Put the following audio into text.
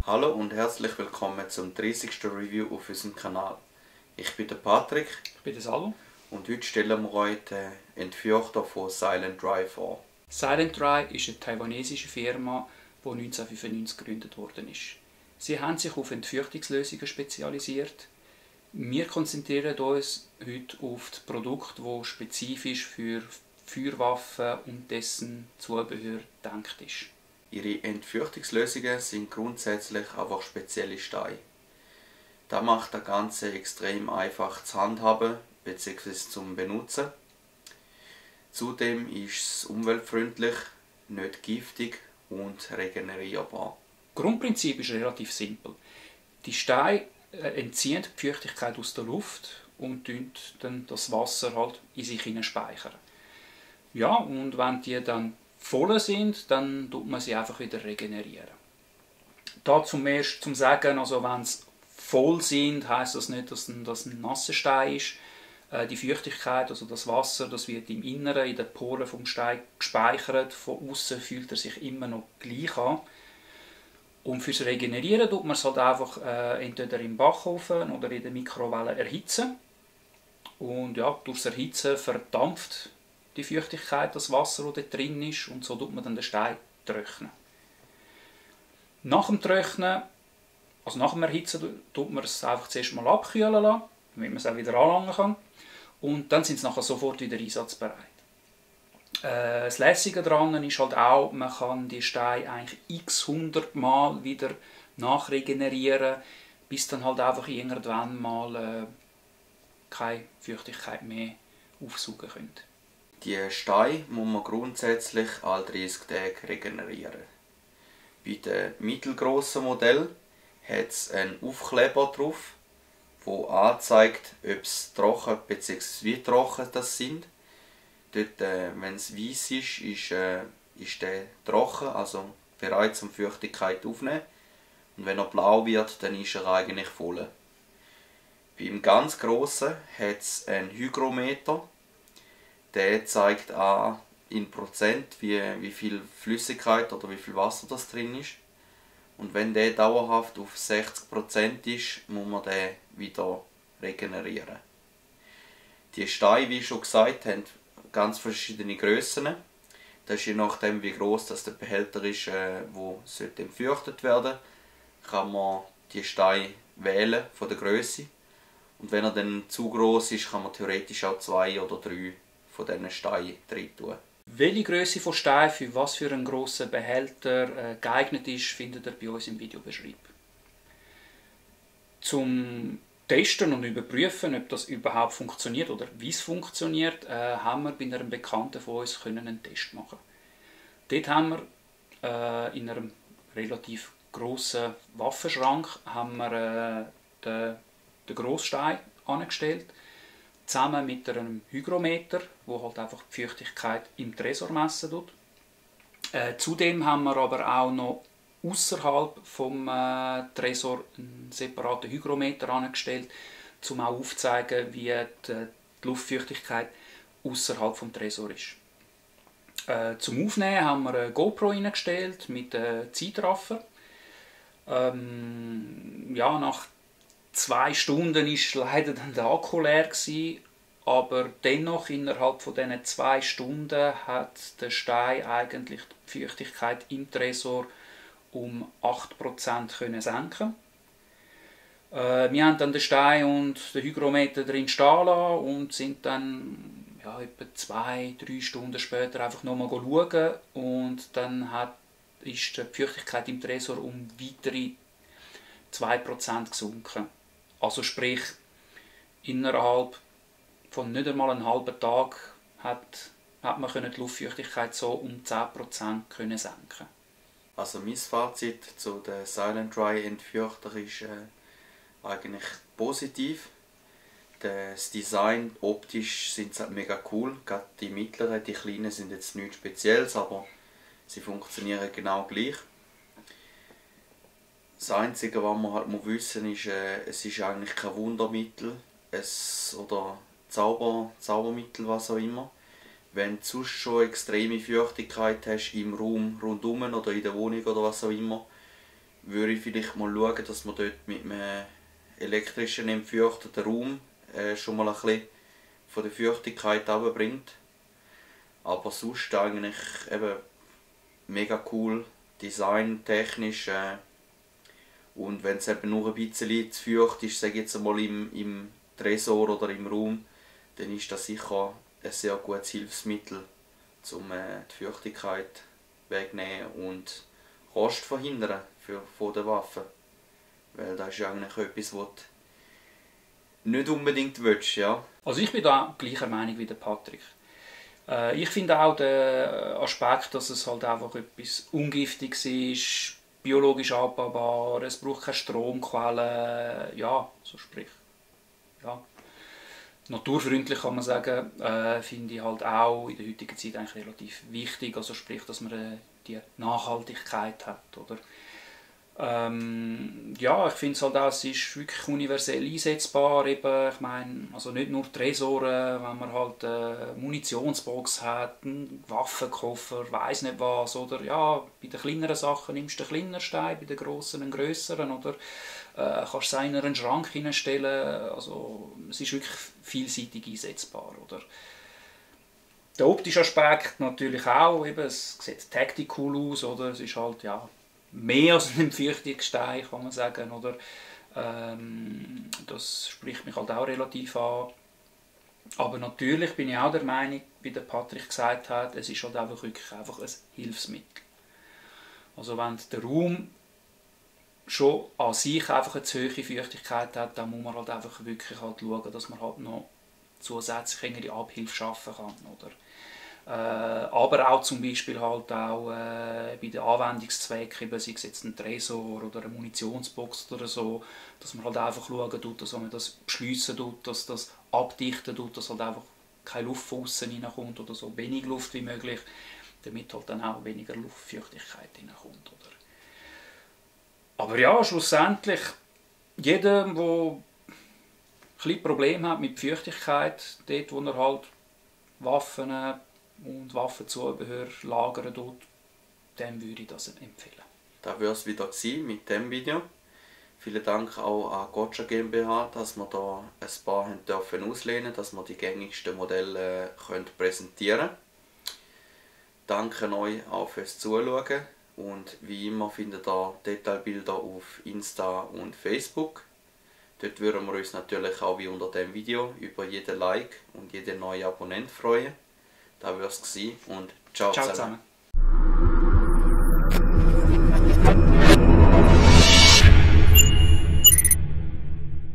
Hallo und herzlich willkommen zum 30. Review auf unserem Kanal. Ich bin der Patrick. Ich bin der Salo. Und heute stellen wir euch den Entfeuchter von Silent Dry vor. Silent Dry ist eine taiwanesische Firma, die 1995 gegründet worden ist. Sie haben sich auf Entfeuchtungslösungen spezialisiert. Wir konzentrieren uns heute auf das Produkt, das spezifisch für Feuerwaffen und dessen Zubehör gedacht ist. Ihre Entfeuchtungslösungen sind grundsätzlich einfach spezielle Steine. Das macht das Ganze extrem einfach zu handhaben bzw. zum Benutzen. Zudem ist es umweltfreundlich, nicht giftig und regenerierbar. Das Grundprinzip ist relativ simpel. Die Steine entziehen die Feuchtigkeit aus der Luft und dann das Wasser halt in sich speichern. Ja, und wenn die dann voll sind, dann tut man sie einfach wieder regenerieren. Da zum Sagen, also wenn sie voll sind, heisst das nicht, dass das ein nasser Stein ist. Die Feuchtigkeit, also das Wasser, das wird im Inneren, in den Poren vom Stein gespeichert. Von außen fühlt er sich immer noch gleich an. Und fürs Regenerieren tut man es halt einfach entweder im Backofen oder in der Mikrowelle erhitzen. Und ja, durchs Erhitzen verdampft die Feuchtigkeit, das Wasser, das dort drin ist, und so tut man dann den Stein trocknen. Nach dem Trocknen, also nach dem Erhitzen, tut man es einfach zuerst mal abkühlen lassen, damit man es auch wieder anlangen kann. Und dann sind sie nachher sofort wieder einsatzbereit. Das Lässige daran ist halt auch, man kann die Steine eigentlich x 100 Mal wieder nachregenerieren, bis dann halt einfach irgendwann mal keine Feuchtigkeit mehr aufsaugen können. Die Steine muss man grundsätzlich alle 30 Tage regenerieren. Bei den mittelgrossen Modellen hat es einen Aufkleber drauf, der anzeigt, ob es trocken bzw. wie trocken das sind. Dort, wenn es weiss ist der trocken, also bereit zum Feuchtigkeit aufnehmen. Und wenn er blau wird, dann ist er eigentlich voll. Beim ganz grossen hat es einen Hygrometer. Der zeigt an in Prozent, wie viel Flüssigkeit oder wie viel Wasser das drin ist. Und wenn der dauerhaft auf 60% ist, muss man den wieder regenerieren. Die Steine, wie schon gesagt, haben ganz verschiedene Grössen. Das ist je nachdem, wie groß das der Behälter ist, wo entfeuchtet werden sollte, kann man die Steine wählen von der Größe. Und wenn er dann zu groß ist, kann man theoretisch auch 2 oder 3 von diesen Steinen drin tun. Welche Größe von Stein für was für einen grossen Behälter geeignet ist, findet ihr bei uns im Videobeschreib. Zum Testen und Überprüfen, ob das überhaupt funktioniert oder wie es funktioniert, haben wir bei einem Bekannten von uns einen Test machen. Dort haben wir in einem relativ grossen Waffenschrank haben wir, den Grossstein angestellt, zusammen mit einem Hygrometer, wo halt einfach die Feuchtigkeit im Tresor messen tut. Zudem haben wir aber auch noch außerhalb vom Tresor einen separaten Hygrometer angestellt, um auch aufzuzeigen, wie die Luftfeuchtigkeit außerhalb vom Tresor ist. Zum Aufnehmen haben wir eine GoPro eingestellt mit Zeitraffer. Ja, nach 2 Stunden war leider dann der Akku leer gewesen, aber dennoch innerhalb von diesen 2 Stunden hat der Stein eigentlich die Feuchtigkeit im Tresor um 8% senken. Wir haben dann den Stein und den Hygrometer drin stehen lassen und sind dann etwa 2-3 Stunden später einfach nochmal schauen, und dann ist die Feuchtigkeit im Tresor um weitere 2% gesunken. Also sprich, innerhalb von nicht einmal einem halben Tag hat man die Luftfeuchtigkeit so um 10% senken. Also mein Fazit zu den Silent Dry Entfeuchter ist eigentlich positiv. Das Design, optisch sind sie mega cool. Gerade die mittleren, die kleinen sind jetzt nichts Spezielles, aber sie funktionieren genau gleich. Das Einzige, was man halt wissen muss, ist, es ist eigentlich kein Wundermittel oder Zaubermittel, was auch immer. wenn du sonst schon extreme Feuchtigkeit hast im Raum rundum oder in der Wohnung oder was auch immer, würde ich vielleicht mal schauen, dass man dort mit einem elektrischen entfeuchteten Raum schon mal ein bisschen von der Feuchtigkeit runterbringt. Aber sonst eigentlich eben mega cool, designtechnisch. Und wenn es eben nur ein bisschen zu feucht ist, sage ich jetzt einmal im Tresor oder im Raum, dann ist das sicher ein sehr gutes Hilfsmittel, um die Feuchtigkeit wegzunehmen und Rost verhindern von der Waffe. Weil das ist ja eigentlich etwas, was du nicht unbedingt willst, ja. Also ich bin da gleicher Meinung wie der Patrick. Ich finde auch den Aspekt, dass es halt einfach etwas Ungiftiges ist, biologisch abbaubar, es braucht keine Stromquellen, ja, so sprich. Ja. Naturfreundlich kann man sagen, finde ich halt auch in der heutigen Zeit eigentlich relativ wichtig, also sprich, dass man die Nachhaltigkeit hat, oder? Ja, ich finde es halt auch, es ist wirklich universell einsetzbar, eben, ich meine, also nicht nur Tresoren, wenn man halt eine Munitionsbox hat, einen Waffenkoffer, weiss nicht was, oder ja, bei den kleineren Sachen nimmst du einen kleineren Stein, bei den grossen einen grösseren, oder kannst du es in einen Schrank hineinstellen, also es ist wirklich vielseitig einsetzbar, oder? Der optische Aspekt natürlich auch, eben, es sieht tactical aus, oder? Es ist halt, ja, mehr als ein Feuchtigstein, kann man sagen, oder? Das spricht mich halt auch relativ an. Aber natürlich bin ich auch der Meinung, wie der Patrick gesagt hat, es ist halt einfach wirklich einfach ein Hilfsmittel. Also wenn der Raum schon an sich einfach eine zu hohe Feuchtigkeit hat, dann muss man halt einfach wirklich halt schauen, dass man halt noch zusätzlich eine Abhilfe schaffen kann, oder? Aber auch zum Beispiel halt auch bei den Anwendungszwecken, sei es jetzt ein Tresor oder eine Munitionsbox oder so, dass man halt einfach schauen tut, dass man das beschliessen tut, dass das abdichten tut, dass halt einfach keine Luft von außen reinkommt oder so wenig Luft wie möglich, damit halt dann auch weniger Luftfeuchtigkeit reinkommt, oder? Aber ja, schlussendlich, jeder, der ein bisschen Probleme hat mit Feuchtigkeit, dort wo er halt Waffen und Waffenzubehör lagern tut, dem würde ich das empfehlen. Das war es wieder mit diesem Video. Vielen Dank auch an Gotcha GmbH, dass wir da ein paar dürfen auslehnen, dass wir die gängigsten Modelle präsentieren können. Danke euch auch fürs Zuschauen und wie immer findet ihr Detailbilder auf Insta und Facebook. Dort würden wir uns natürlich auch wie unter dem Video über jeden Like und jeden neuen Abonnent freuen. Das war es und ciao zusammen.